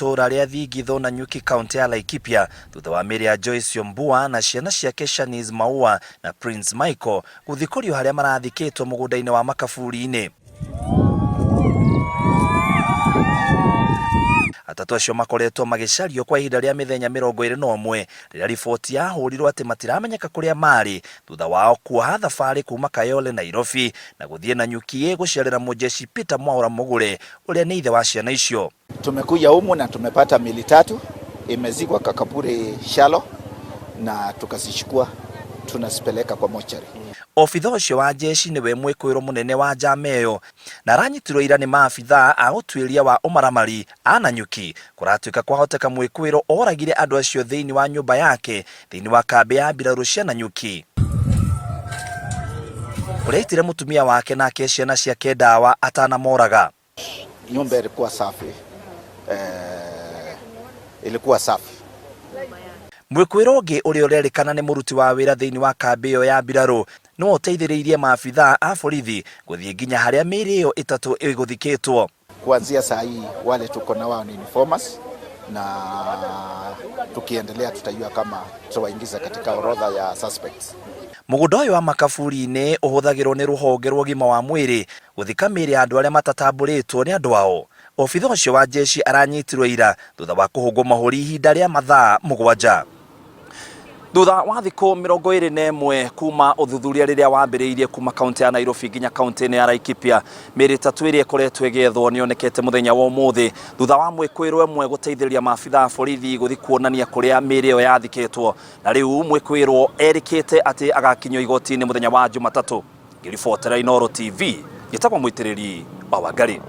itũũra rĩa Thingitho Nanyuki kaũntĩ ya Laikipia thutha wa mĩĩrĩ ya Joyce Syombua na ciana ciake Shanice Maua na Prince Michael gũthikũrio harĩa marathikĩtwo mũgũnda-inĩ wa makaburi-inĩ. Atatũ acio makoretwo magĩcario kwa ihinda rĩa mĩthenya 21 rĩrĩa riboti yahũrirwo atĩ matiramenyeka kũrĩa marĩ thutha wao kuoha thabarĩ kuma Kayole Nairobi na gũthiĩ Nanyuki gũcerera mũjeshi Peter Mwaũra Mũgũre ũrĩa nĩ ithe wa ciana icio. Tumekuja humu na tumepata mili tatu imezikwa kakaburi shallow na tukazichukua tunazipeleka kwa mochari. Obitha ũcio wa jeshi nĩwe mwĩkũĩrwo mũnene wa njama ĩyo na aranyitirwo ira nĩ maabithaa a ũtuĩria wa ũmaramari a Nanyuki. Kũratuĩka kwahoteka mwĩkũĩrwo oragire andũ acio thĩinĩ wa nyũmba yake thĩinĩ wa kambĩ ya mbirarũ cia Nanyuki kũrĩa aitire mũtumia wake na akĩhe ciana ciake ndawa atanamoraga. Nyumba ilikuwa safi, ilikuwa safi. Mwĩkũĩrwo ũngĩ ũrĩa ũrerĩkana nĩ mũruti wa wĩra thĩinĩ wa kambĩ ĩyo ya mbirarũ nĩwe ũteithĩrĩirie maabithaa a borithi gũthiĩ nginya harĩa mĩĩrĩ ĩyo ĩtatũ ĩgũthikĩtwo. Kuanzia saa hii wale tuko na wao ni informers, na tukiendelea tutajua kama tutawaingiza katika orodha ya suspects. Mũgũnda ũyũ wa makaburi-inĩ ũhũthagĩrwo nĩ rũhonge rwa ũgima wa mwĩrĩ gũthika mĩĩrĩ ya andũ arĩa matatambũrĩtwo nĩ andũ ao. Obitha ũcio wa jeshi aranyitirwo ira thutha wa kũhũngwo mahũri ihinda rĩa mathaa 7. Thutha wa thikũ 21 kuma ũthuthuria rĩrĩa wambĩrĩirie kuma kaunti ya Nairobi nginya kaunti-inĩ ya Laikipia, mĩĩrĩ ĩtatũ ĩrĩa ĩkoretwo ĩgĩethwo nĩyonekete mũthenya wa ũmũthĩ thutha wa mwĩkũĩrwo ĩmwe gũteithĩrĩria maabitha a borithi gũthiĩ kuonania kũrĩa mĩĩrĩ ĩyo yathikĩtwo. Na rĩu mwĩkũĩrwo erĩkĩte atĩ agakinyio igoti-inĩ mũthenya wa Jumatatũ. Ngĩribotera Inooro TV, njĩtagwo Mũitĩrĩri wa Wangari.